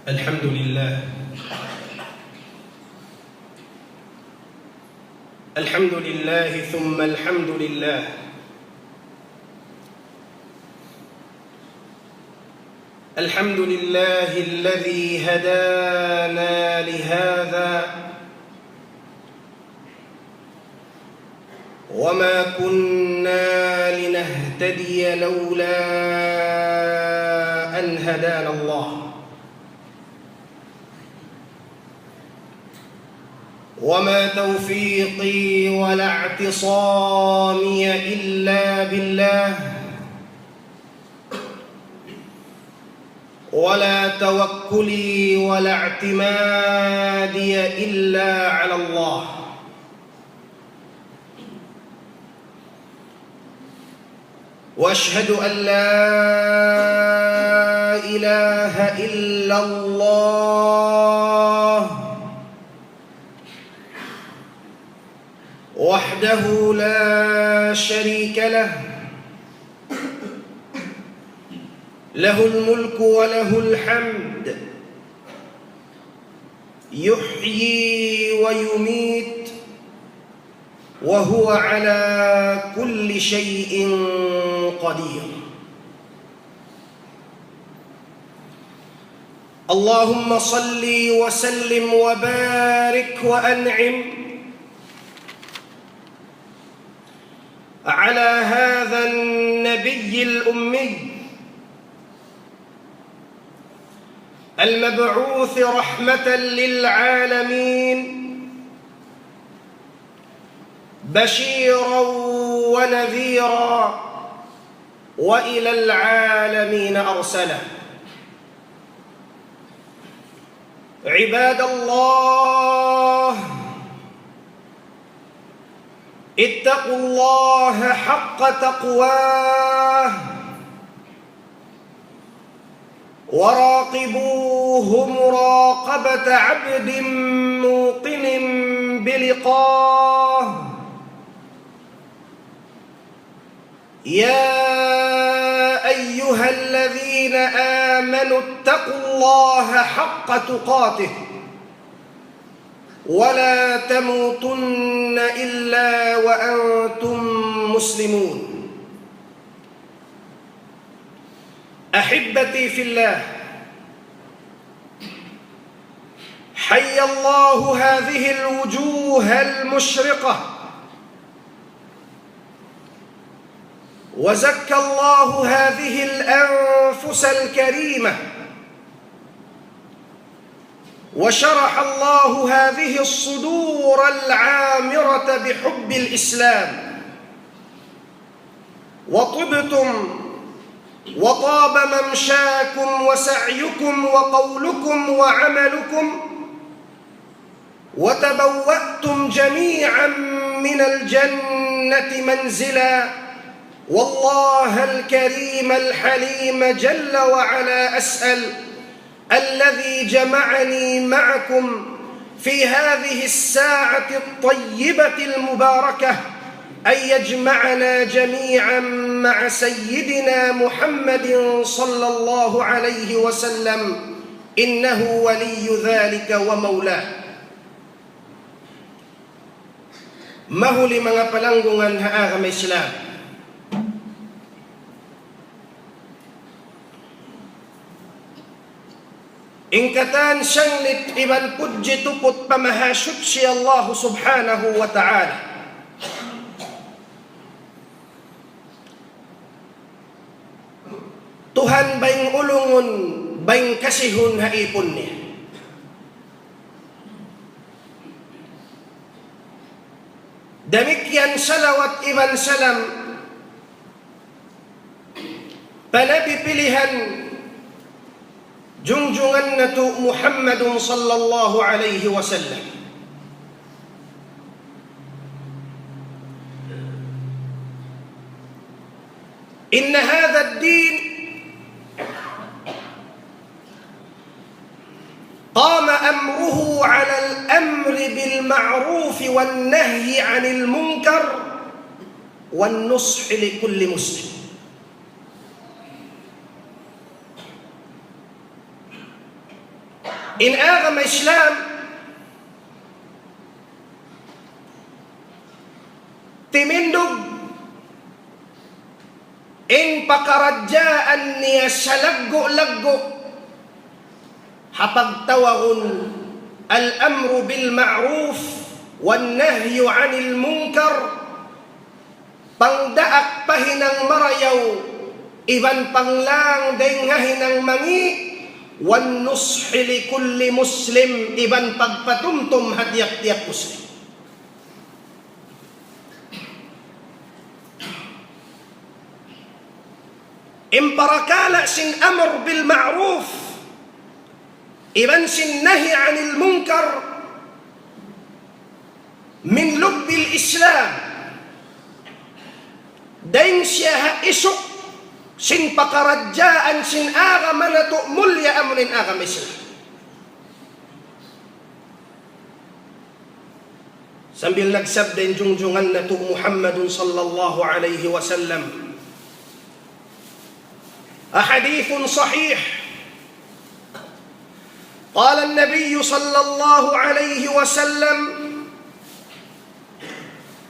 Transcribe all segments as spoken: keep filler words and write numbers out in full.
الحمد لله. الحمد لله ثم الحمد لله. الحمد لله الذي هدانا لهذا وما كنا لنهتدي لولا أن هدانا الله وما توفيقي ولا اعتصامي إلا بالله ولا توكلي ولا اعتمادي إلا على الله. وأشهد أن لا إله إلا الله وحده لا شريك له، له الملك وله الحمد، يحيي ويميت، وهو على كل شيء قدير. اللهم صل وسلم وبارك وأنعم على هذا النبي الأمي المبعوث رحمة للعالمين، بشيرا ونذيرا، وإلى العالمين أرسله. عباد الله، اتقوا الله حق تقواه، وراقبوه مراقبة عبد موقن بلقاه. يا أيها الذين آمنوا اتقوا الله حق تقاته ولا تموتن إلا وأنتم مسلمون. أحبتي في الله، حيا الله هذه الوجوه المشرقة، وزكى الله هذه الأنفس الكريمة، وشرح الله هذه الصدور العامرة بحب الإسلام، وطبتم وطاب ممشاكم وسعيكم وقولكم وعملكم، وتبوأتم جميعا من الجنة منزلا. والله الكريم الحليم جل وعلا أسأل الذي جمعني معكم في هذه الساعة الطيبة المباركة أن يجمعنا جميعا مع سيدنا محمد صلى الله عليه وسلم، إنه ولي ذلك ومولاه. Mahuli manga palanggungan ha agama Islam. In katan sanglit iban pudji tuput pa Mahasuchi Allah Subhanahu wa Ta'ala. Tuhan baing ulungun, baing kasihun ha ipun niya. Damikkiyan salawat iban salam pa Nabi pilihan jungjungan natu' Muhammadun sallallahu alayhi wasallam. إن هذا الدين قام أمره على الأمر بالمعروف والنهي عن المنكر والنصح لكل مسلم. In agama Islam, timindug in pakaradjaan niya salaggu'-laggu' ha pagtawagun الأمر بالمعروف والنهي عن المنكر, pangdaak pa hinang marayaw, iban panglang dayn ha hinang mangi', والنصح لكل مسلم, iban pagpatumtum ha tiyap-tiyap Muslim. In parakala' sin amr bil ma'ruf iban sin nahi anil munkar, من لب الإسلام. Dayn siya ha isuk sin pakaradjaan sin agama natu' mulliya, amu in agama Islam. Sambil nagsabda in jungjungan natu' Muhammadun sallallahu alayhi wasallam ha hadith sahih, قال النبي صلى الله عليه وسلم: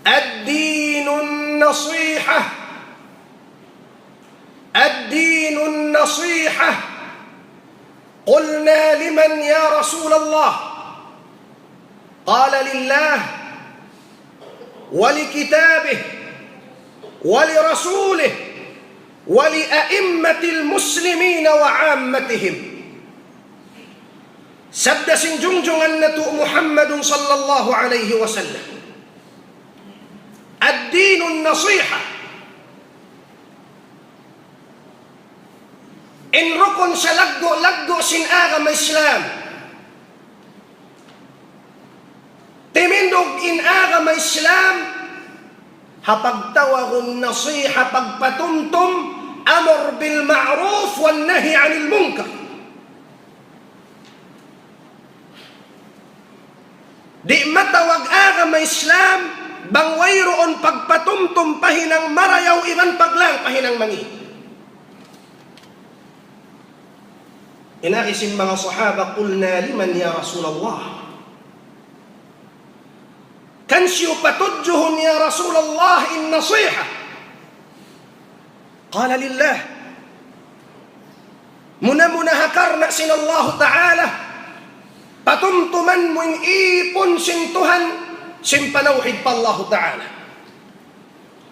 الدين النصيحة، الدين النصيحة. قلنا: لمن يا رسول الله؟ قال: لله ولكتابه ولرسوله ولأئمة المسلمين وعامتهم. Sabda sin jungjungan natu' Muhammadun sallallahu alayhi wasallam, الدين النصيحة. In rukun salaggu'-laggu' sin agama Islam. Timindug in agama Islam ha pagtawagun nasiha, pagpatumtum, amr bil ma'ruf wan nahi anil munkar. Di' matawag agama Islam bang wayruun pagpatumtum pa hinang marayaw iban paglang pa hinang mangi'. In agi sin manga sahaba, قلنا: لمن يا رسول الله؟ Kansiyu patudjuhun ya Rasulullah in nasiha? قال: لله. Muna-muna ha karna' sin Allahu Ta'ala, patumtuman mu in ipun sin Tuhan, sin panawhid pa Allahu Ta'ala.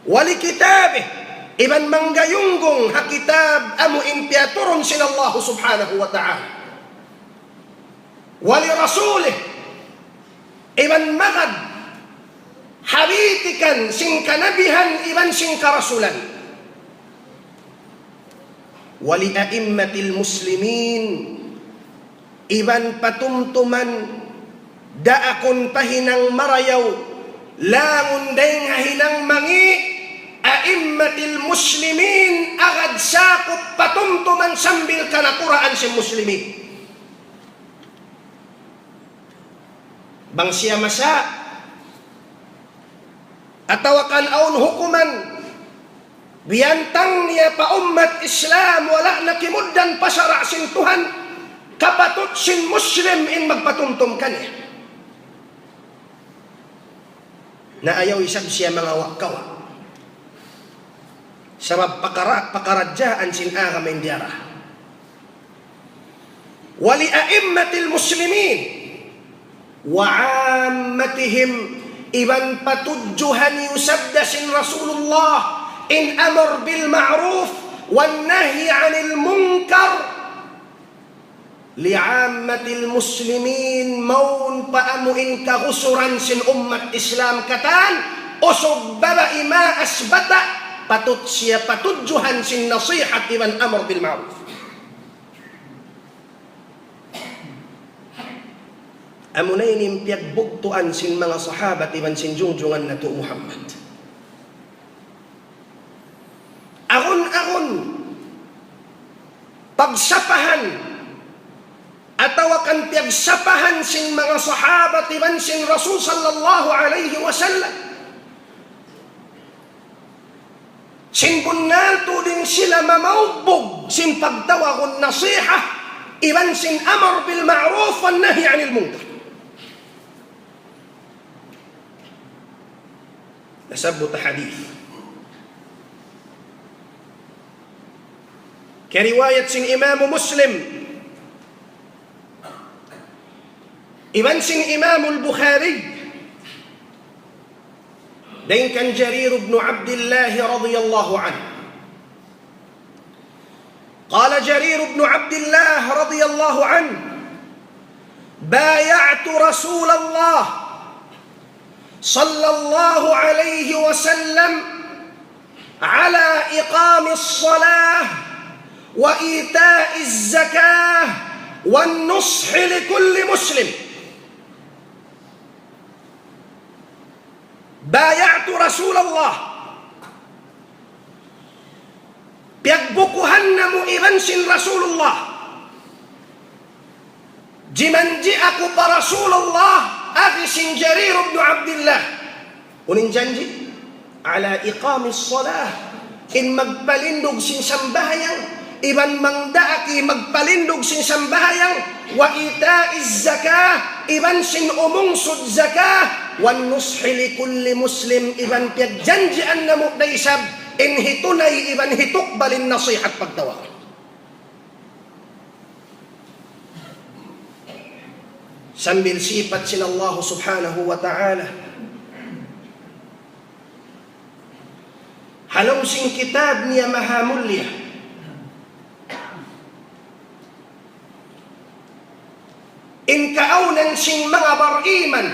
ولكتابه, iban manggayunggung ha kitab amu in piyaturun sin Allahu Subhanahu wa Ta'ala. ولرسوله, iban magad ha bitikan sin kanabihan iban sin karasulan. ولأئمة المسلمين, iban patumtuman, daakun pa hinang marayaw, langun dayng ha hinang mangi', أئمة المسلمين, agad sakup patumtuman sambil kanakuraan sin Muslimin. Bang siya masa, atawa kan awn hukuman, biyantang niya pa ummat Islam, wala' na kimugdan pa sara' sin Tuhan, kapatut sin Muslim in magpatumtum kaniya. Na ayaw isab siya mangawa'-kawa'. Sabab pakara-, pakaradjaan sin agama in diyara. ولأئمة المسلمين وعامتهم, iban patudjuhan niyu sabda sin Rasulullah, in amr bil ma'ruf wan nahi anil munkar لعامة المسلمين, mawn pa amu in kagusuran sin ummat Islam katan, usug babai, maas bata', patut siya patudjuhan sin nasihat iban amr bil ma'ruf. Amuna ini in piyagbugtuan sin manga sahabat iban sin jungjungan natu' Muhammad. Agun-agun pagsapahan atawa kan piyagsapahan sin manga sahabat iban sin Rasul sallallahu alayhi wasallam. Sin bunnal tuud in sila mamaugbug sin pagtawagun nasiha. iban sin amar bil ma'ruf wan nahi anil munkar. Nasabbut ha hadith. Kariwayat sin Imam Muslim, iban sin Imam Al-Bukhari, dayn kan Jarir ibn Abdullah radiyallahu anhu. قال جرير بن عبد الله رضي الله عنه: بايعت رسول الله صلى الله عليه وسلم على إقام الصلاة وإيتاء الزكاة والنصح لكل مسلم. بايعت رسول الله. Piyagbukuhan namu' iban sin Rasulullah. Jimanji' aku pa Rasulullah, agi sin Jarir ibn Abdullah. Unu in janji'? على إقام الصلاة. In magpalindug sin sambahayang, iban mangdaak in magpalindug sin sambahayang, وإيتاء الزكاة, iban sin umungsud zakah, والنصح لكل مسلم, iban piyagjanjian namu' da isab in hitunay iban hitukbal in nasihat pagtawaran. Sambil sipat sin Allah Subhanahu wa Ta'ala, ha lawm sin kitab niya mahamulliya, in kaawnan sin manga bariman,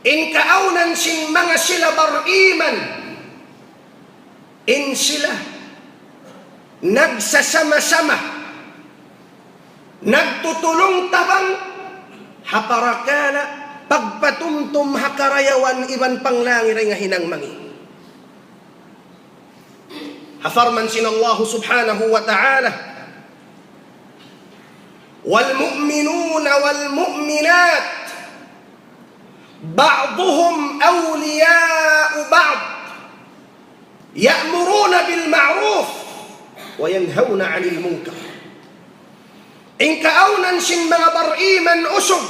in kaawnan sin manga sila bariman, in sila nagsasama-sama, nagtutulung-tabang ha parakala' pagpatumtum ha karayawan iban panglangi dayn ha hinang mangi'. Ha parman sin Allah Subhanahu wa Ta'ala, والمؤمنون والمؤمنات بعضهم أولياء بعض يأمرون بالمعروف وينهون عن المنكر. In kaawnan sin manga bariman usug,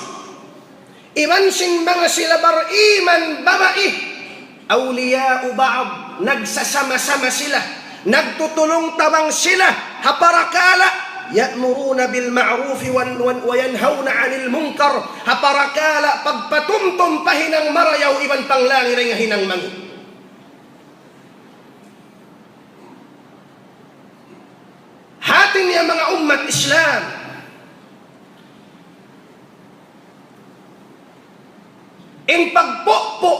iban sin manga sila bariman babai, أولياء بعض, nagsasama-sama sila, nagtutulung-tabang sila, ha parakala', يأمرون بالمعروف ون-، ون-، وينهون عن المنكر, ha parakala' pagpatumtum pa hinang marayaw iban panglangi dayn ha hinang mangi'. Hati niya manga ummat Islam, in pagpupu'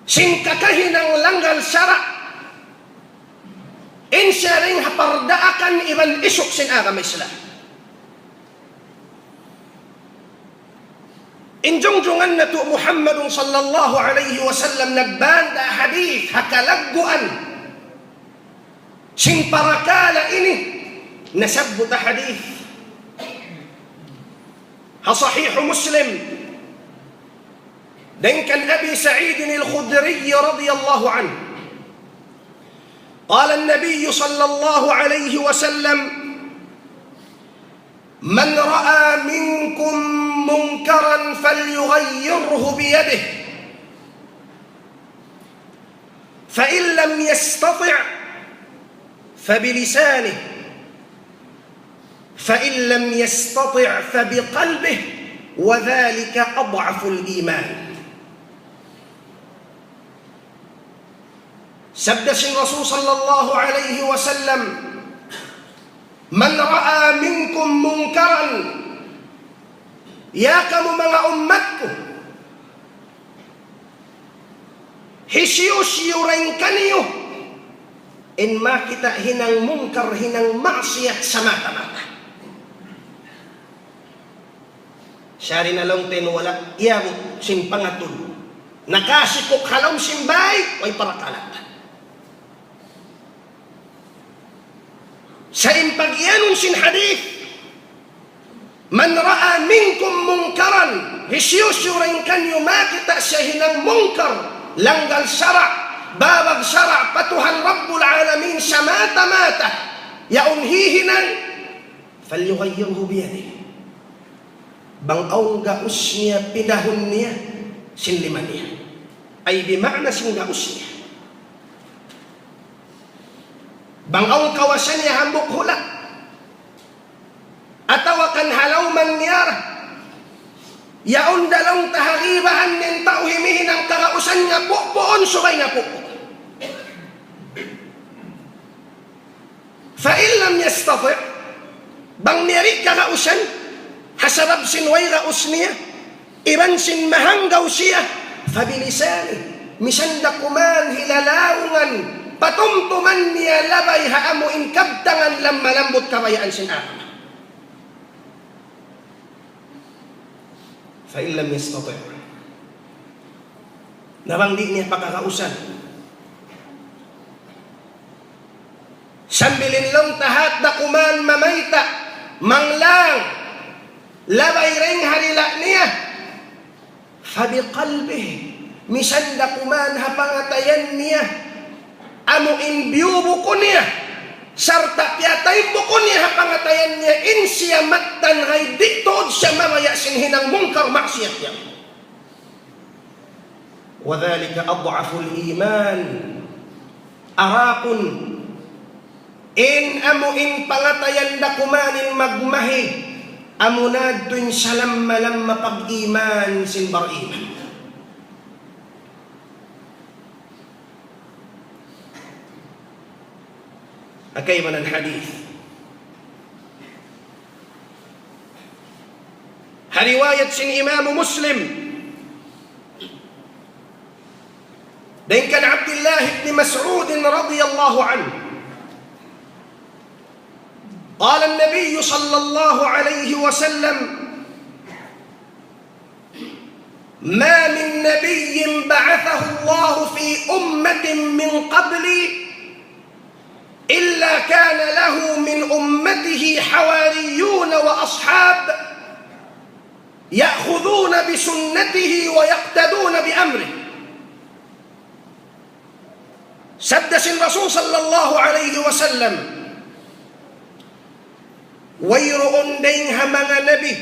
sin kakahinang langgal sara', in siya dayn ha pardaakan iban isuk sin agama Islam. In jungjungan natu' Muhammadun sallallahu alayhi wasallam nagbanta' hadith ha kalagguan sin parakala' ini, nasabbut ha hadith ha Sahih Muslim, dayn kan Abi Sa'id al-Khudri radiyallahu anhu, قال النبي صلى الله عليه وسلم: من رأى منكم منكرا فليغيره بيده، فإن لم يستطع فبلسانه، فإن لم يستطع فبقلبه، وذلك أضعف الإيمان. Sabda sin Rasul sallallahu alayhi wasallam, من رأى منكم منكرا, ya kamu manga ummat ku, hisiyu-siyu dayn kaniyu in makita' hinang munkar, hinang maksiyat samata-mata. Sari na laung ten wala' iyabut sin pangatud. Nakasipuk ha lawm sin bay, way parakala'. Sa' in pag-iyanun sin hadith, من رأى منكم منكرا, hisiyu-siyu dayn kaniyu makita' siya hinang munkar, langgal sara', babag sara' pa Tuhan Rabbul Alamin samata-mata. Yaun hihinang, فليغيره بيده. Bang awn gaus niya, pindahun niya sin lima niya. Ay bima'na sin gaus niya. Bang awn kawasa niya hambuuk hula'. Atawa kan ha lawm niya ra. Yaun da laung ta ha gibahan in tau himihinang kagausan niya pupuun subay niya pupu. فإن لم يستطع, bang niya di' kagausan, ha sabab sin way gaus niya, iban sin mahanggaw siya, فبلسانه, misan da kuman hilalaungan, patumtuman niya labay ha amu in kabtangan lamma-lambut kabayaan sin agama. فإن لم يستطع. Na bang di' niya pakagausan. Sambil in laung ta hat da kuman mamayta', manglang, labay dayn ha dila' niya. فبقلبه, misan da kuman ha pangatayan niya, amu in biyu buku niya, sarta' piyatay buku niya ha pangatayan niya, in siya mattan gay di' tuud siya mabaya' sin hinang mungkar maksiyat yan. وذلك أضعف الإيمان. Arapun in amu in pangatayan da kuman in magmahi, amu na yadtu in salamma-lamma pag-iman sin bar-iman. Hangkan in hadith. Ha riwayat sin Imam Muslim. Dayn kan Abdullah ibn Mas'ud radiyallahu anhu. قال النبي صلى الله عليه وسلم: ما من نبي بعثه الله في أمة من قبلي إلا كان له من أمته حواريون وأصحاب يأخذون بسنته ويقتدون بأمره. Sabda sin Rasul sallallahu alayhi wasallam, wayruun dayn ha manga nabi,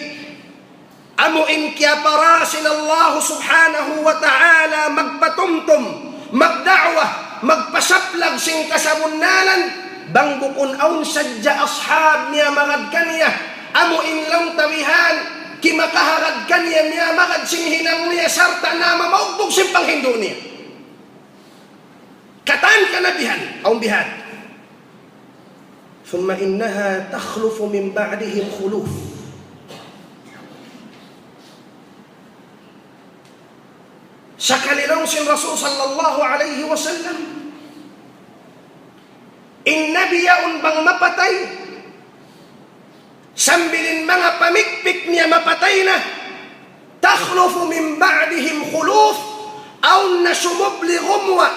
amu in kiyapara sin Allah subhanahu wa ta'ala magpatumtum, magda'wa, magpasaplag sin kasabunnalan, bang bukun awn sadja ashab niya magad kaniya, amu in laung ta bihan, kimakaharad kaniya niya magad sin hinang niya, sarta' na mamaugbug sin panghindu' niya. Katan kanabihan, awn bihan. ثم إنها تخلف من بعدهم خلوف. Sakali laung sin Rasul sallallahu alayhi wasallam, in nabi yaun bang mapatay, sambil in manga pamikpik niya mapatay na, تخلف من بعدهم خلوف, awn na sumubli gumuwa',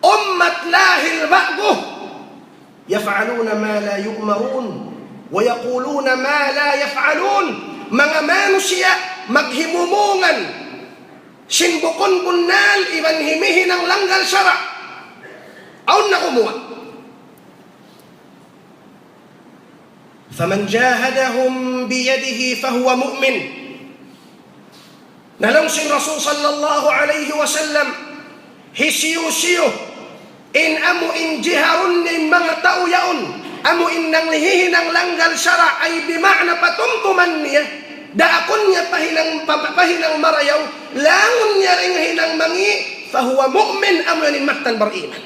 ummat lahil ba'gu, يفعلون ما لا يؤمرون ويقولون ما لا يفعلون, manga manusiya' maghimumungan sin bukun bunnal iban himihinang langgal sara'. Awn na gumuwa'. فمن جاهدهم بيده فهو مؤمن. Na laung sin Rasul sallallahu alayhi wasallam, hisiyu-siyu in amu in jiharun niya in manga tau yaun, amu in nanghihinang langgal sara', ay bima'na patumtuman niya, daakun niya pa hinang, pa, pa hinang marayaw, langun niya dayn ha hinang mangi', فهو مؤمن, amu yan in mattan bar-iman.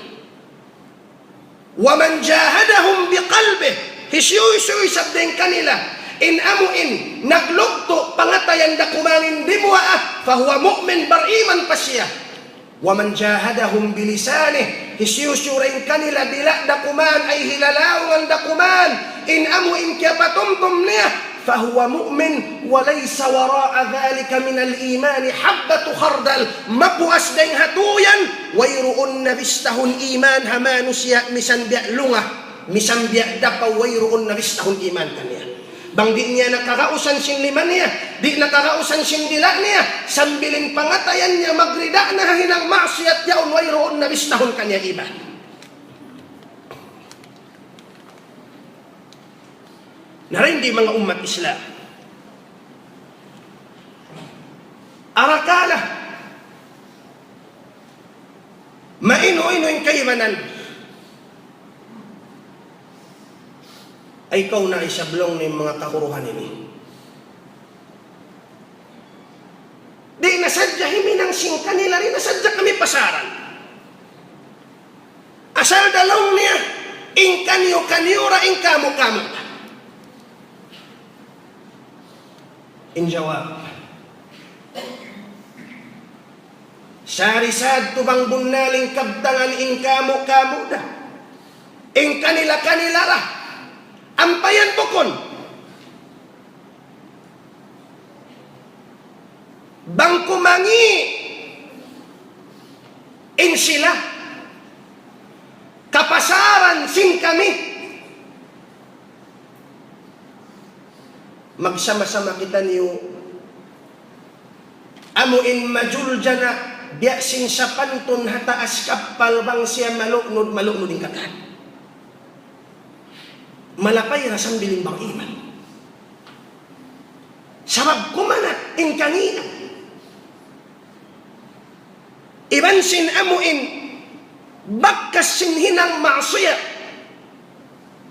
ومن جاهدهم بقلبه, hisiyu-siyu isab dayn kanila in amu in naglugtu' pangatayan da kuman in dimuwaa, فهو مؤمن, bar-iman pa siya. ومن جاهدهم بلسانه, hisiyu-siyu dayn kanila dila' da kuman ay hilalaungan da kuman in amu in kiyapatumtum niya, فهو مؤمن وليس وراء ذلك من الإيمان حبة خردل. Mapuas dayn ha tuud yan, wayruun na bistahun iman ha manusiya' misan biya' lunga, misan biya' dapaw, wayruun na bistahun iman kaniya. Bang di' niya na kagausan sin lima niya, di' na kagausan sin dila' niya, sambil in pangatayan niya magrida na ha hinang maksiyat yaun, wayruun na bistahun kaniya iman. Na dayn di manga ummat Islam. Arakala', mainu-inu in kaibanan. Ay kaw na isab laung niya in manga kakuruhan ini. Di' na sadja himinang sin kanila, di' na sadja kami pasaran. Asal da laung niya, in kaniyu-kaniyu ra, in kamu-kamu ra. In jawab, sari sadtu bang bunnal in kabtangan, in kamu-kamu da, in kanila-kanila ra. Ampa yan bukun. Bang kumangi' in sila kapasaran sin kami, magsama-sama kitaniyu, amu in majuljana', biya' sin sapantun ha taas kappal bang siya malunud, malunud in katan. Malapay ra sambil in bang iman. Sabab kumanat in kangian. Iban sin amu in bakas sin hinang maksiyat.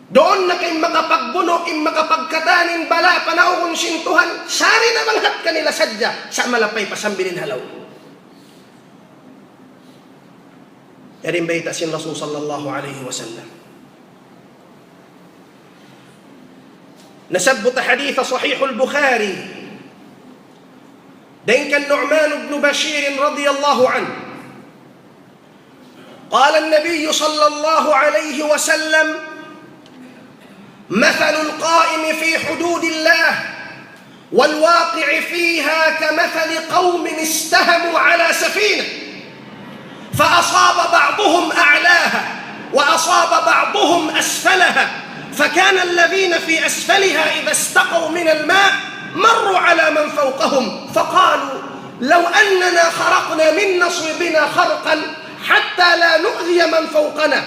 Duun na ka in makapagbunu', in makapagkatan in bala' panaugun sin Tuhan, sari na bang hat kanila sadja, sa' malapay pa sambil in halaw. Yari in bayta' sin Rasul sallallahu alayhi wasallam. Nasabbut ha hadith Sahih al-Bukhari. Dayn kan Nu'man ibn Bashir radiyallahu anhu. قال النبي صلى الله عليه وسلم: مثل القائم في حدود الله والواقع فيها كمثل قوم استهموا على سفينة فأصاب بعضهم أعلاها وأصاب بعضهم أسفلها، فكان الذين في أسفلها إذا استقوا من الماء مروا على من فوقهم فقالوا: لو أننا خرقنا من نصيبنا خرقا حتى لا نؤذي من فوقنا،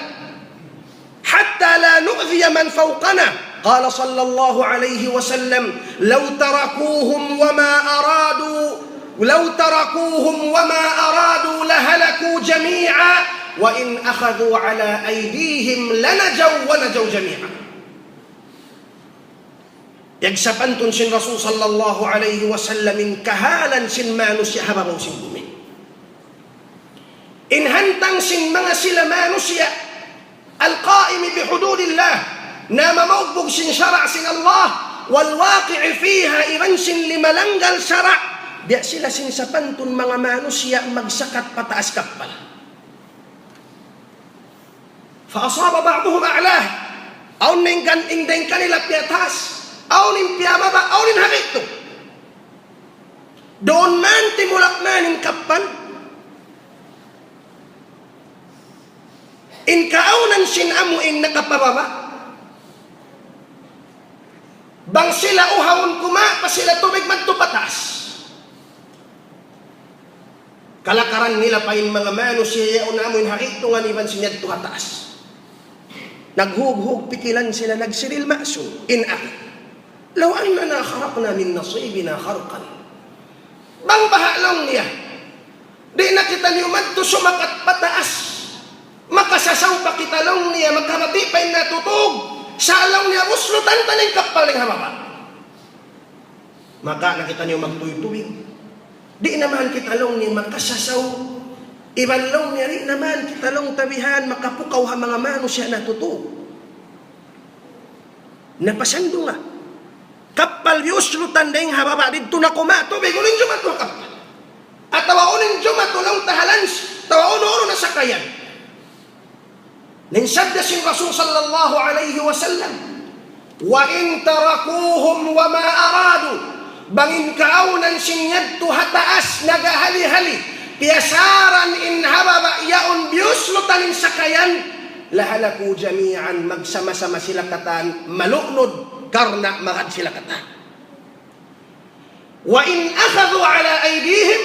حتى لا نؤذي من فوقنا. قال صلى الله عليه وسلم: لو تركوهم وما أرادوا، لو تركوهم وما أرادوا لهلكوا جميعا، وإن أخذوا على أيديهم لنجوا ونجوا جميعا. Piyagsapantun sin Rasul sallallahu alayhi wasallam in kahalan sin manusiya' ha babaw sin bumi. In hantang sin manga sila manusiya', القائم بحدود الله, namamaugbug sin sara' sin Allah, والواقع فيها, iban sin limalanggal sara', biya' sila sin sapantun manga manusiya' magsakat pa taas kappal. فأصاب بعضهم أعلاه. Awn in kan-, in dayn kanila piyataas, awn in piyababa', awn in ha gitu. Duun man timulak man in kappal. In kaawnan sin amu in nakapababa'. Bang sila uhawun kumawa' pa sila tubig madtu pa taas. Kalakaran nila pa in manga manusiya' yaun amu in ha gitungan iban sin yadtu ha taas. Naghughug pikilan sila, nagsiril maksud in aku. لو أننا خرقنا من نصيبنا خرقا. Bang baha' laung niya, di' na kitaniyu madtu sumakat pa taas. Makasasaw pa kita laung niya, makabati' pa in natutug. Sa' laung niya, uslutan ta in kappal dayn ha baba'. Makawa' na kitaniyu magtuy tubig. Di' na man kita laung niya makasasaw. Iban laung niya, di' na man kita laung tabihan makapukaw ha manga manusiya' natutug. Na pasal duun nga. Kappal biyuslutan dayn ha baba' didtu na kumawa' tubig, unu in jumatu ha kappal. Atawa unu in jumatu laung ta ha lansa, atawa unu-unu na sakayan. Na in sabda sin Rasul sallallahu alayhi wasallam, وإن تركوهم وما أرادوا, bang in kaawnan sin yadtu ha taas naghahali-hali, piyasaran in ha baba' yaun biyuslutan in sakayan, لهلكوا جميعا, magsama-sama sila katan malunud, karna' magad sila katan. وإن أخذوا على أيديهم,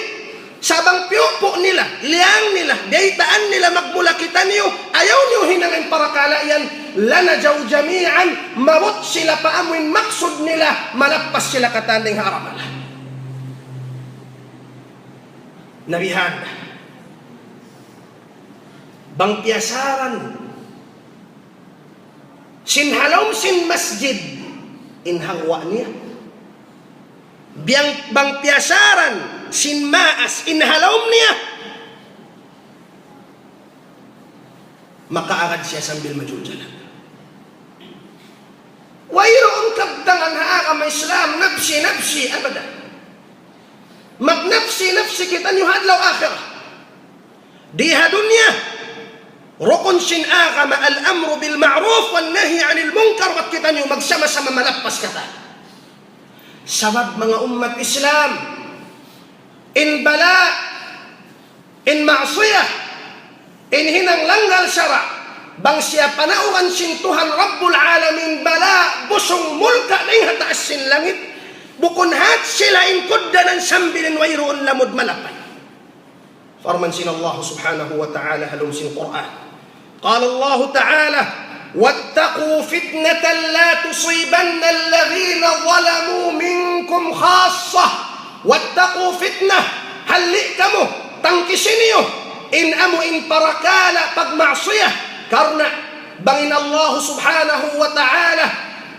Sa' bang piyupu' nila, liyang nila, biyaytaan nila magmula kitaniyu, ayaw niyu hinangan parakala' yan, لنجوا جميعا, maabut sila pa amuin maksud nila, malappas sila katan dayn ha aramala. Na bihan, bang piyasaran sin ha lawm sin masjid in hangwa' niya. Biyang, bang piyasaran sin maas in ha lawm niya, makaagad siya sambil majuljanak. Wayruun kabtangan ha agama Islam, nafsi-nafsi, abadan. Magnafsi-nafsi kitaniyu ha adlaw akhirat. Di ha dunya, rukun sin agama الأمر بالمعروف والنهي عن المنكر, bat kitaniyu magsama-sama malappas katan. Sabab manga ummat Islam, in bala', in maksiyat, in hinang langgal sara', bang siya panauran sin Tuhan Rabbul Alamin, bala' busung mulka' dayn ha taas sin langit, bukun hat sila in kugdanan sambil in wayruun lamud malapay. Parman sin Allah Subhanahu wa Ta'ala ha lawm sin Qur'an. قال الله تعالى: واتقوا فتنة لا تصيبن الذين ظلموا منكم خاصة. واتقوا فتنة, halli' kamu, tangkisi niyu, in amu in parakala' pagmaksiyat, karna' bang in Allah Subhanahu wa Ta'ala,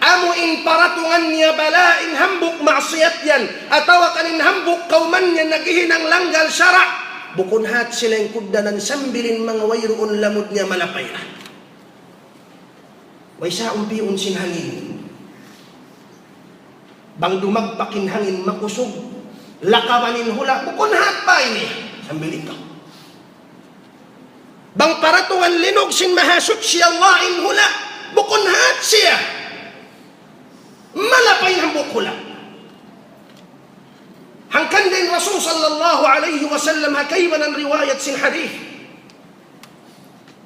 amu in paratungan niya bala' in hambuuk maksiyat yan, atawa kan in hambuuk kawman niya naghihinang langgal sara', bukun hat sila in kugdanan sambil in manga wayruun lamud niya malapay na. Way sa umpiun sin hangin. Bang dumagpak in hangin makusug, lakaban in hula', bukun hat pa ini. Sambil ikaw. Bang paratungan linug sin Mahasuchi Allah in hula', bukun hat siya. Malapay in hambuuk hula'. Hangkan da in Rasul sallallahu alayhi wasallam ha kaibanan riwayat sin hadith.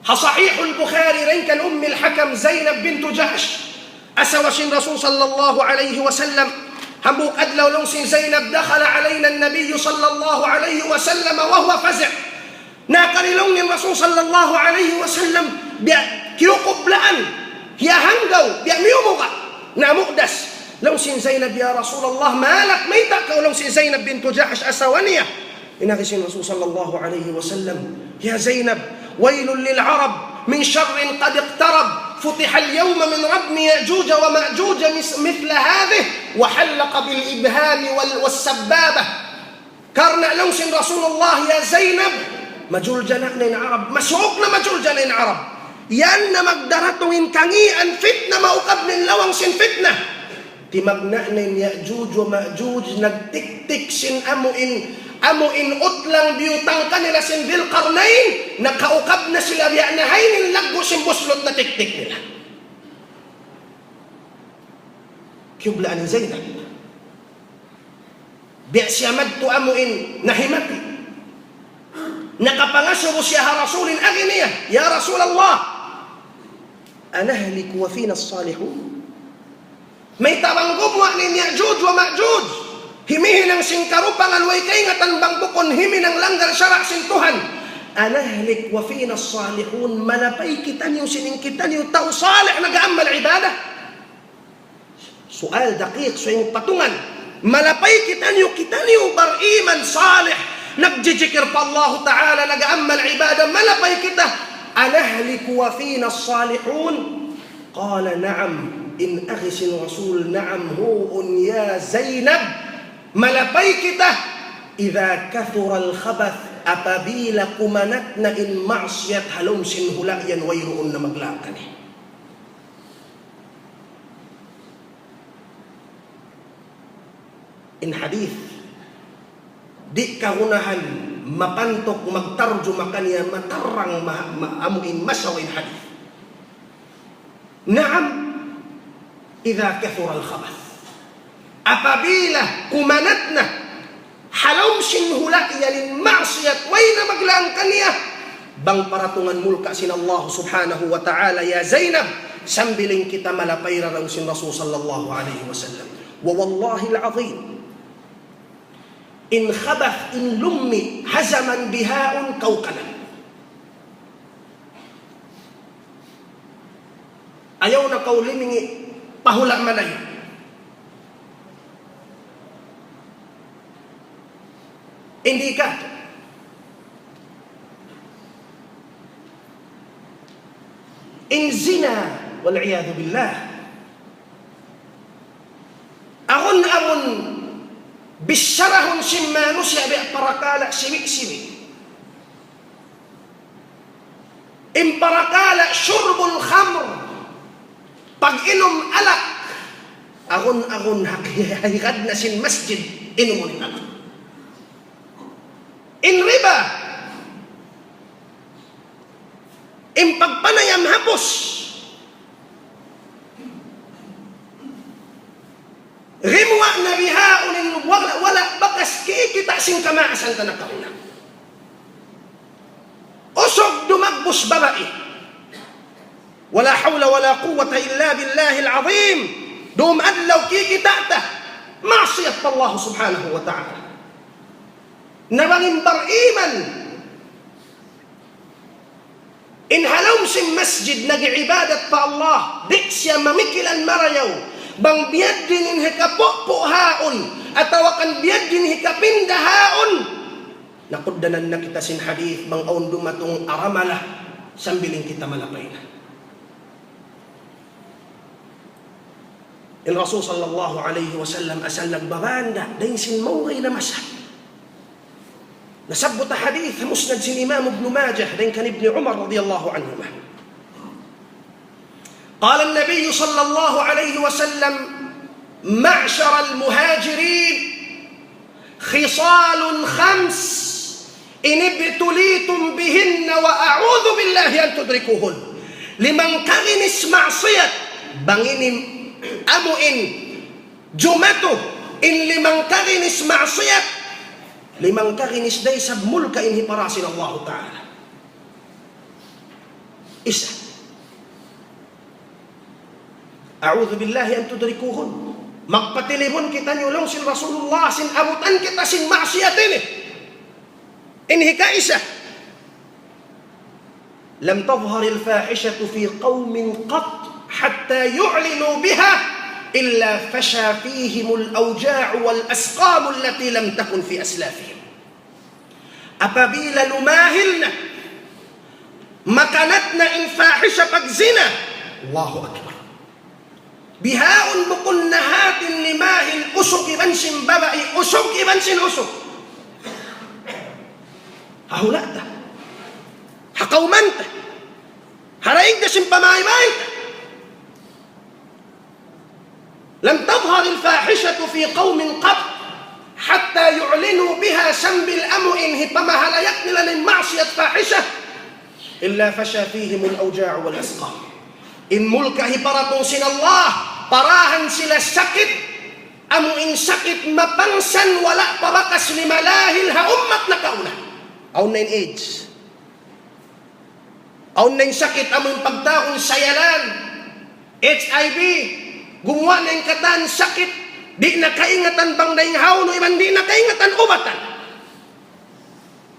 Ha Sahih al-Bukhari, dayn kan Umm al-Hakam Zainab bint Jahsh, asawa sin Rasul sallallahu alayhi wasallam. Hambuuk adlaw laung sin Zainab, دخل علينا النبي صلى الله عليه وسلم وهو فزع. Nakari laung in Rasul sallallahu alayhi wasallam, biya' kiyukublaan, kiyahanggaw, biya' miyumuga', namudas. Laung sin Zainab, "Ya Rasulullah, ما لك, mayta' kaw?" Laung sin Zainab bint Jahsh, asawa niya. In agi sin Rasul sallallahu alayhi wasallam, "يا زينب، ويل للعرب من شر قد اقترب، فتح اليوم من ردم يأجوج ومأجوج مث-، مثل هذه، وحلق بالإبهام وال-، والسبابة." Karna' laung sin Rasulullah, "Ya Zainab, majuljanak na in Arab, masuuk na majuljanak in Arab. Yan na magdaratung in kangīan fitna, maukab na in lawang sin fitna." Timagna' na in Ya'juj wa Ma'juj, nagtiktik sin amu in, amu in utlang biyutang kanila sin Dhil Qarnayn, nakaukab na sila biya' na hayni in laggu' sin buslut natiktik nila. Kiyublaan in Zainab. Biya' siya madtu amu in nahimati. Nakapangasubu siya ha Rasul in agi niya, "Ya Rasulullah, أنهلك وفينا الصالحون؟" Mayta' bang gumuwa' na in Ya'juj wa Ma'juj, himihinang sin karupangan way kaingatan bang bukun himinang langgal sara' sin Tuhan. أنهلك وفينا الصالحون, malapay kitaniyu sin in kitaniyu tau salih nag-aamal ibadah. Sual daqiq, sual patungan. Malapay kitaniyu, kitaniyu bariman salih, nagjijikir pa Allahu Ta'ala, nag-aamal ibadah, malapay kita. أنهلك وفينا الصالحون؟ قال نعم. In agi sin Rasul, "Na'am, huun ya Zainab. Malapay kita. إذا كثر الخبث, apabila kumanat na in maksiyat ha lawm sin hula' yan, wayruun na maglangkani." In hadith, di' kagunahan mapantuk magtarjuma kaniya matarang ma-, ma-, amu in masawa in hadith. نعم، إذا كثر الخبث. Apabila kumanat na ha lawm sin hula' yan in maksiyat, way na maglaang kaniya, bang paratungan mulka' sin Allah Subhanahu wa Ta'ala, ya Zainab, sambil in kita malapay ra, laung sin Rasul sallallahu alayhi wasallam. ووالله العظيم، In khabath, in lummi', hazaman bihaun kaw kanan. Ayaw na kaw limingi' pa hula' malayu'. Hindi ka. In zina, wal iyadhu billah. Amun-amun bicharahun sin manusiya' biya' parakala' siwi'-siwi'. In parakala' shurbul khamr, pag-inum alak, agun-agun hak-, hikad na sin masjid, inumun in alak. In riba, in pagpanayam hapus. Gimuwa' na bihaun in wala', wala' bakas kikita' sin kamaasan ta nakauna. Usug dumagbus babai. ولا حول ولا قوة إلا بالله العظيم. Dum adlaw kikita' ta maksiyat pa Allah Subhanahu wa Ta'ala. Na bang in bar-iman in ha lawm sin masjid nag-iibadat pa Allah, di' siya mamikilan marayaw bang biya' diin in hikapupu' haun, atawa kan biya' diin in hikapinda haun. Nakugdanan na kita sin hadith, bang awn dumatung aramala, sambil in kita malapay na. In Rasul sallallahu alayhi wasallam asal nagbabanda, dayn sin mawgay na masa. Nasabbut ha hadith, musnad sin Imam Ibn Majah, dayn kan Ibn Umar radiyallahu anhuma. قال النبي صلى الله عليه وسلم: معشر المهاجرين، خصال خمس إن ابتليتم بهن وأعوذ بالله أن تدركوهن. Limang kaginis maksiyat, bang ini amu in jumatu, in limang kaginis maksiyat, limang kaginis da isab mulka in hipara sin Allahu Ta'ala. Isa. أعوذ بالله أن تدركوهن. Magpatilibun kitaniyu laung sin Rasulullah, sin abutan kita sin maksiyat ini. In hikaisa. لم تظهر الفاحشة في قوم قط حتى يعلنوا بها إلا فشا فيهم الأوجاع والأسقام التي لم تكن في أسلافهم. Apabila lumahil na, makanat na in fahisha pagzina. Allahu Akbar. Bihaun bukun na hati in limahil usug iban sin babai, usug iban sin usug. Ha hula' ta. Ha kawman ta. Ha daig ta sin pamaybay ta. لم تظهر الفاحشة في قوم قط حتى يعلنوا بها, sambil amu in hipamahalayak nila in maksiyat fahisha, إلا فشا فيهم الأوجاع والأسقام. In mulka hiparatung sin Allah, parahan sila sakit, amu in sakit mapangsan wala' pa bakas limalahil ha ummat nakauna. Awn na in AIDS. Awn na in sakit amu in pagtawagun sayalan, H I V, gumuwa' na in katan sakit, di' na kaingatan bang dayn hawnu iban di' na kaingatan ubatan.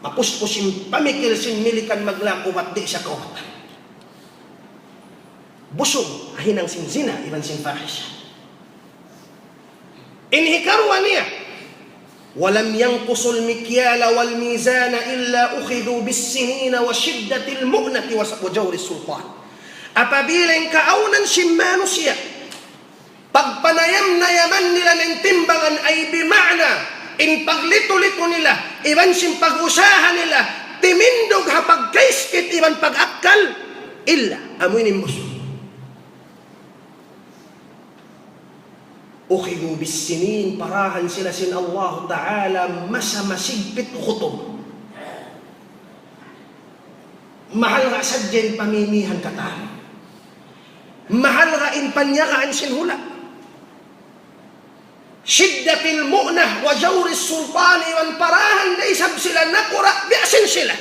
Mapuspus in pamikil sin Milikan maglak ubat di' siya kaubatan. Busug ha hinang sin zina iban sin fahisha. In hikaruwa niya, ولم ينقصوا المكيال والميزان إلا أخذوا بالسنين وشدة المؤنة وس-، وجور السلطان. Apabila in kaawnan sin manusiya', pagpanayam-nayaman nila in timbangan, ay bima'na, in paglitu-litu nila, iban sin pag-usaha nila, timindug ha pagkaiskit iban pag-akkal, illa, amu ini in busug. أخذوا بالسنين, parahan sila sin Allahu Ta'ala masa masigpit hukutum. Mahalga' sadja in pamimihan katan. Mahalga' in panyagaan sin hula'. شدة المؤنة وجور السلطان, iban parahan da isab sila nakura' biya' sin sila.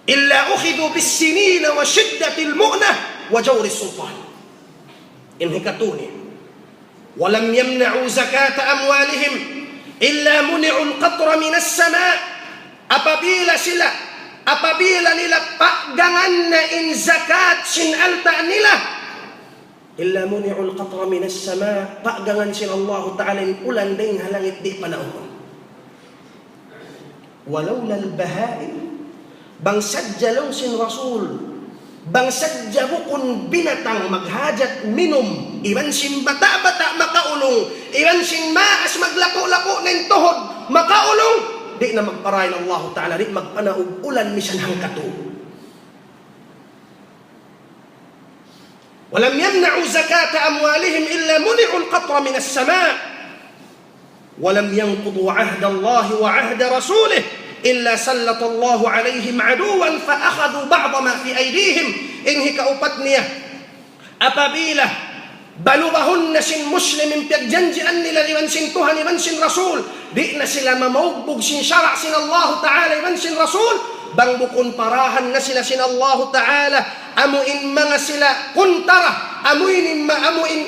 إلا أخذوا بالسنين وشدة المؤنة وجور السلطان. In hikatu niya. ولم يمنعوا زكاة أموالهم إلا منعوا القطر من السماء. Apabila sila, apabila nila paggangan na in zakat sin alta' nila, إلا منعوا القطر من السماء, paggangan sin Allahu Ta'ala in ulan dayn ha langit di' panaugun. ولولا البهائم, bang sadja laung sin Rasul, bang sadja bukun binatang maghajat minum, iban sin bata'-bata' makaulung, iban sin maas maglaku'-laku' na in tuhud makaulung, di' na magparayaw in Allahu Ta'ala, di' magpanaug ulan misan hangkatu'. ولم يمنعوا زكاة أموالهم إلا منعوا القطر من السماء ولم ينقضوا عهد الله وعهد رسوله إلا سلط الله عليهم عدوا فأخذوا بعض ما في أيديهم. In hikaupat niya, apabila balubahun na sin Muslim in piyagjanjian nila iban sin Tuhan iban sin Rasul, di' na sila mamaugbug sin sara' sin Allahu Ta'ala iban sin Rasul, bang bukun parahan na sila sin Allahu Ta'ala, amu in manga sila kuntara, amu in ma-, amu in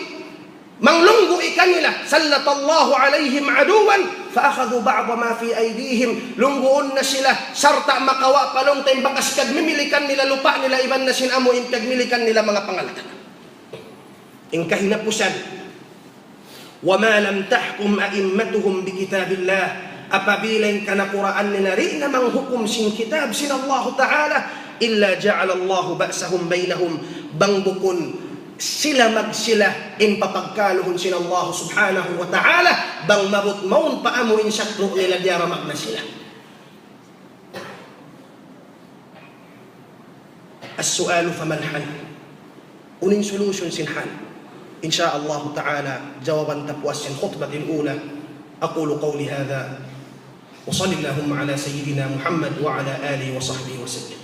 manglunggu' kanila, سلط الله عليهم عدوا فأخذوا بعض ما في أيديهم, lungguun na sila, sarta' makawa' pa laung ta in bakas piyagmimilikan nila lupa' nila iban na sin amu in piyagmilikan nila manga pangalta'. In kahinapusan, وما لم تحكم أئمتهم بكتاب الله, apabila in kanakuraan nila di' na manghukum sin kitab sin Allahu Ta'ala, إلا جعل الله بأسهم بينهم, bang bukun sila magsila in papagkaluhun sin Allah Subhanahu wa Ta'ala, bang maabut mawn pa amu in satru' nila diyaramag na sila. السؤال فما الحل؟ Unu in solution sin hal? إن شاء الله تعالى jawaban ta puas sin khutbatil ula. أقول قولي هذا وصل اللهم على سيدنا محمد وعلى آله وصحبه وسلم.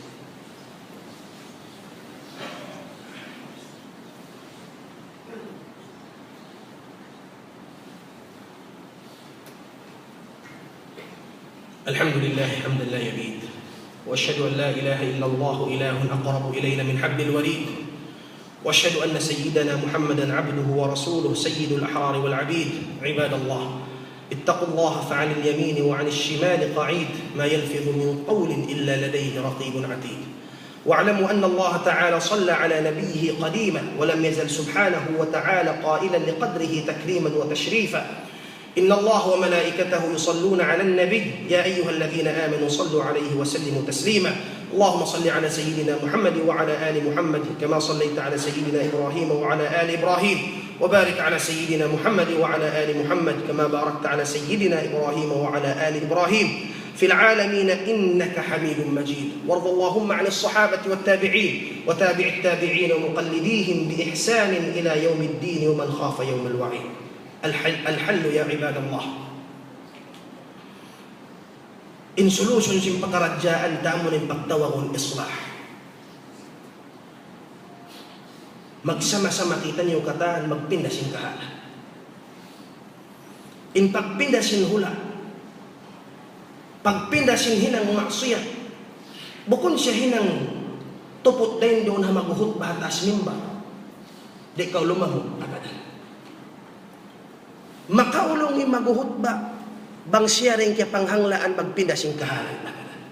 الحمد لله حمدا لا يبيد، وأشهد أن لا إله إلا الله إله أقرب إلينا من حبل الوريد، وأشهد أن سيدنا محمدا عبده ورسوله سيد الأحرار والعبيد. عباد الله، اتقوا الله فعن اليمين وعن الشمال قعيد، ما يلفظ من قول إلا لديه رقيب عتيد. واعلموا أن الله تعالى صلى على نبيه قديما، ولم يزل سبحانه وتعالى قائلا لقدره تكريما وتشريفا: إن الله وملائكته يصلون على النبي، يا أيها الذين آمنوا صلوا عليه وسلموا تسليما. اللهم صل على سيدنا محمد وعلى آل محمد كما صليت على سيدنا إبراهيم وعلى آل إبراهيم، وبارك على سيدنا محمد وعلى آل محمد كما باركت على سيدنا إبراهيم وعلى آل إبراهيم في العالمين إنك حميد مجيد. وارض اللهم عن الصحابة والتابعين وتابع التابعين ومقلديهم بإحسان إلى يوم الدين ومن خاف يوم الوعيد. الحل، الحل يا عباد الله. In solution sin pakaradjaan ta amu in pagtawagun islah. Magsama-sama kitaniyu katan magpinda sin kahalan. In pagpinda sin hula', pagpinda sin hinang maksiyat, bukun siya hinang tuput dayn duun ha maghuhutba ha taas mimbar. Di' kaw lumahut, abadan. Makaulung in maghuhutba, bang siya dayn kiyapanghanglaan magpinda sin kahalan, abadan.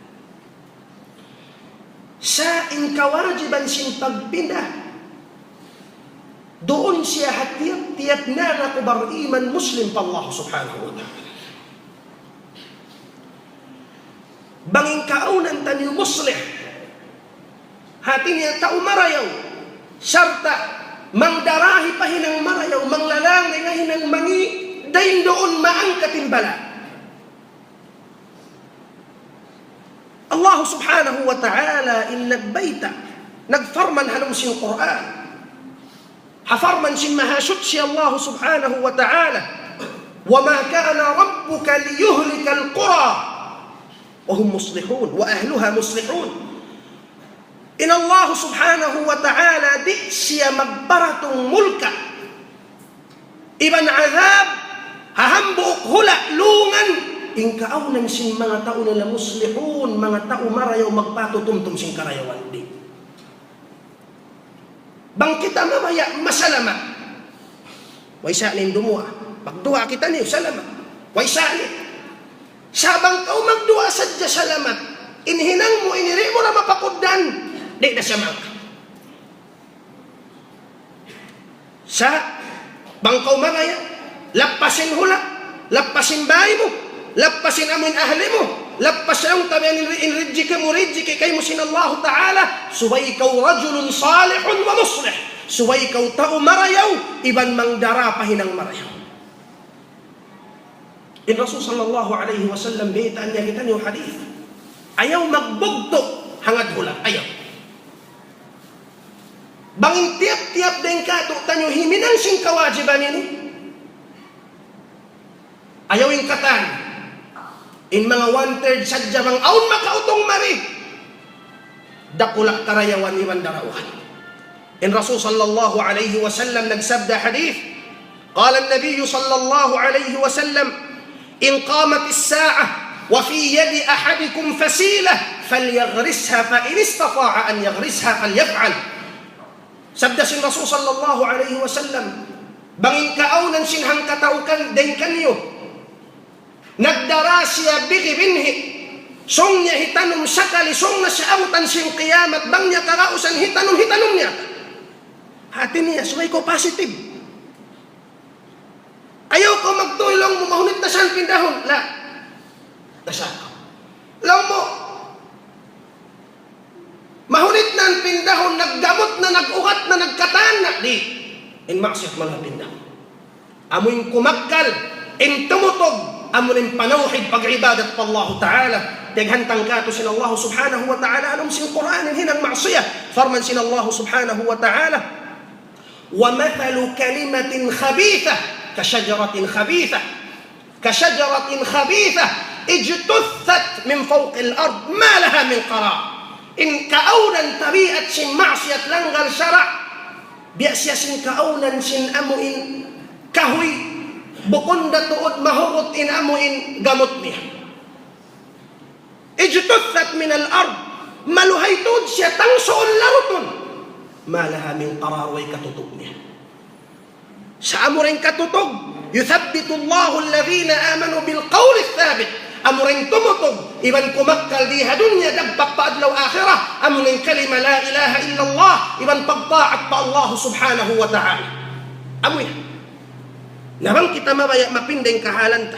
Sa' in kawajiban sin pagpinda, duun siya ha tiyap-tiyap nanaku bariman Muslim pa Allah Subhanahu wa Ta'ala. Bang in kaawnan taniyu muslih, hati niya tau marayaw, sarta' mangdarahi pa hinang marayaw, manglalang dayn ha hinang mangi', dayn duun maangkat in bala'. Allah Subhanahu wa Ta'ala in nagbayta', nagparman ha lawm sin Qur'an. Ha parman sin Mahasuchi Allah Subhanahu wa Ta'ala, وما كان ربك ليهلك القرى وهم مصلحون وأهلها مصلحون. In Allah Subhanahu wa Ta'ala di' siya magparatung mulka' iban adhab ha hambuuk hula' lungan in kaawnan sin manga tau nila muslihun, manga tau marayaw magpatutumtum sin karayawan. Di'. Bang kita mabaya' masalama', Way sa' niya in dumuwaa. Magduwaa kitaniyu, salamat. Way sa' niya. Sa' bang kaw magduwaa sadja salamat, in hinang mu, in di' mu na mapakugdan, di' na siya maangkat. Sa' bang kaw mabaya', lappas in hula', lappas in bāy mu, lappas in amu in ahli mu, lappas in tabian in, in rijiki mu, rijiki kaymu sin Allahu Ta'ala, subay kaw رجل صالح ومصلح, subay kaw tau marayaw, iban mangdara pa hinang marayaw. In Rasul sallallahu alayhi wasallam, baytaan niya kitaniyu hadith. Ayaw magbugtu' hangad hula'. Ayaw. Bang in tiyap-tiyap dayn kātu'niyu himinang sin kawajiban ini, ayaw in katan. In manga one-third sadja bang awn makautung mari. Dakula' karayawan iban darawahan. In Rasul sallallahu alayhi wasallam nagsabda hadith, قال النبي صلى الله عليه وسلم: إن قامت الساعة وفي يد أحدكم فسيلة فليغرسها فإن استطاع أن يغرسها فليفعل. Sabda sin Rasul sallallahu alayhi wasallam, bang in kaawnan sin hangkatau kan, dayn kaniyu, nagdara siya bigi binhi', sung niya hitanum sakali, sung na siya abutan sin kiyamat, bang niya kagausan hitanum, hitanum niya. Hāti niya, subay kaw positive. Ayaw kaw magtuy laung mu, mahunit na sa in pindahun. La. Tasa. Laung mu, mahunit na in pindahun, naggamut na, nag-ugat na, nagkatan na. Di'. In maksiyat mayan pindahun. Amu in kumakkal, in tumutug, amu in panawhid pag-ibadat pa Allah Ta'ala. Piyaghantang kātu' sin Allah Subhanahu wa Ta'ala, ha lawm sin Qur'an, in hinang maksiyat. Parman sin Allah Subhanahu wa Ta'ala, ومثل كلمة خبيثة كشجرة خبيثة، كشجرة خبيثة اجتثت من فوق الأرض ما لها من قرار. In kaawnan tabiat sin maksiyat langgal sara', biya' siya sin kaawnan sin amu in kahuy, bukun da tuud mahugut in amu in gamut niya. اجتثت من الأرض. Maluhay tuud siya tangsuun larutun. ما لها من قرار, way katutug niya. Sa' amu ra in katutug, يثبت الله الذين آمنوا بالقول الثابت. Amu ra in tumutug, iban kumakkal di ha dunya, dagpak pa adlaw akhirat. Amu in kalima la ilaha illallah, iban pagtaat pa Allah Subhanahu wa Ta'ala. Amu yan. Na bang kita mabaya' mapinda in kahalan ta,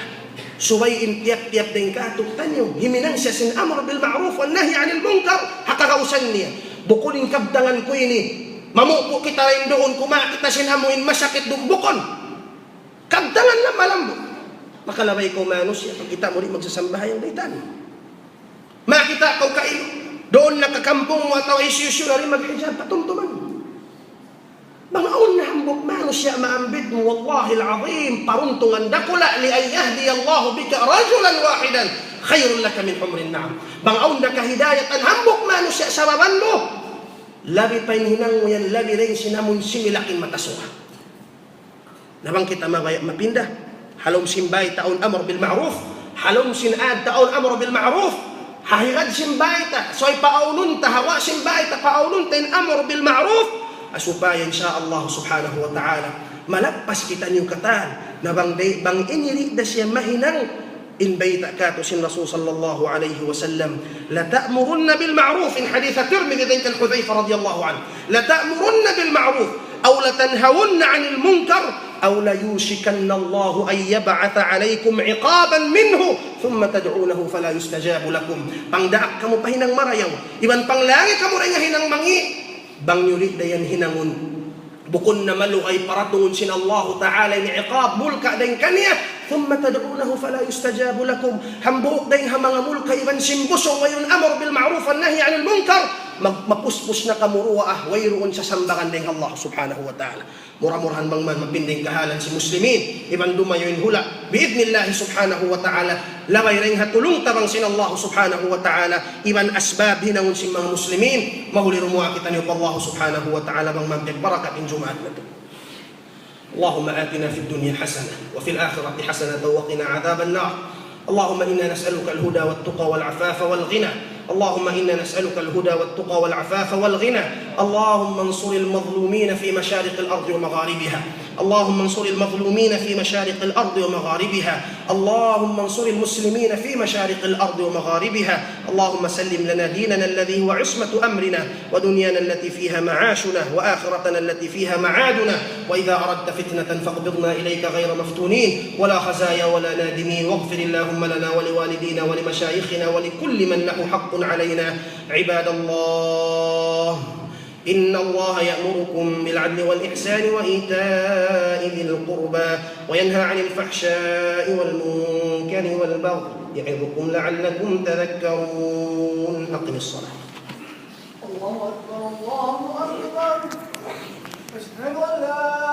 subay in tiyap-tiyap dayn kātu'niyu himinang siya sin amr bil ma'ruf wan nahy anil munkar, ha kagausan niya. Bukun in kabtangan ku ini, mamupu' kita dayn duun, kumawa' kita sin amu in masakit duun, bukun. Kabtangan lamma-lamma. Makalabay kaw manusiya', pagkita' mu di' magsasambahayang, baytaan mu. Makakita' kaw kailu, duun na ha kampung mu atawa hisiyu-siyu na di' maghijab, patumtuman mu. Bang awn na hambuuk manusiya' maambit mu, wallahil azim, paruntungan dakula', لأن يهدي الله بك رجلا واحدا خير لك من حمر النعم. Bang awn da kahidayatan hambuuk manusiya' sababan mu, labi pa in hinang mu yan, labi dayn sin amun similak in mata suga. Na bang kita mabaya' mapinda, ha lawm sin bāy ta awn amr bil ma'ruf, ha lawm sin ād ta awn amr bil ma'ruf, ha higad sin bāy ta, subay paawnun ta, ha guwa' sin bāy ta, paawnun ta in amr bil ma'ruf, ha supaya insya Allah subhanahu wa ta'ala, malappas kitaniyu katan, na bang di', bang ini di' da siya mahinang, in bayta' kātu' sin Rasul sallallahu alayhi wasallam, لتأمرن بالمعروف, in hadith Tirmidhi dayn kan Hudhayfah radiyallahu anhu, لتأمرن بالمعروف أو لتنهون عن المنكر أو ليوشكن الله أن يبعث عليكم عقابا منه ثم تدعونه فلا يستجاب لكم. Pangdaak kamu pa hinang marayaw, iban panglangi kamu dayn ha hinang mangi', bang niyu di' da yan hinangun, bukun na malugay paratungun sin Allahu Ta'ala in iqab, mulka' dayn kaniya, ثم تدعونه فلا يستجاب لكم. Hambuuk dayn ha manga mulka' iban sin busung, wayruun amr bil ma'ruf wan nahy anil munkar, mag-, mapuspus na kamu duwa, wayruun sasambagan dayn ha Allah Subhanahu wa Ta'ala. Mura-murahan bang man mapinda in kahalan sin muslimin, iban dumayaw in hula'. Bi'idhnillahi subhanahu wa ta'ala, labay dayn ha tulung-tabang sin Allah subhanahu wa ta'ala, iban asbab hinangun sin manga muslimin, mahuli dumuwaa kitaniyu pa Allah subhanahu wa ta'ala bang man piyagbarakat in Jumaat natu'. اللهم آتنا في الدنيا حسنة وفي الآخرة حسنة وقنا عذاب النار. اللهم إنا نسألك الهدى والتقى والعفاف والغنى. اللهم إنا نسألك الهدى والتقى والعفاف والغنى. اللهم انصر المظلومين في مشارق الأرض ومغاربها. اللهم انصر المظلومين في مشارق الأرض ومغاربها. اللهم انصر المسلمين في مشارق الأرض ومغاربها. اللهم سلم لنا ديننا الذي هو عصمة أمرنا، ودنيانا التي فيها معاشنا، وآخرتنا التي فيها معادنا. وإذا أردت فتنة فاقبضنا إليك غير مفتونين ولا خزايا ولا نادمين. واغفر اللهم لنا ولوالدينا ولمشايخنا ولكل من له حق علينا. عباد الله، إن الله يأمركم بالعدل والإحسان وإيتاء ذي القربى وينهى عن الفحشاء والمنكر والبغي يعظكم لعلكم تذكرون. أقم الصلاة. الله أكبر، الله أكبر. أشهد أن لا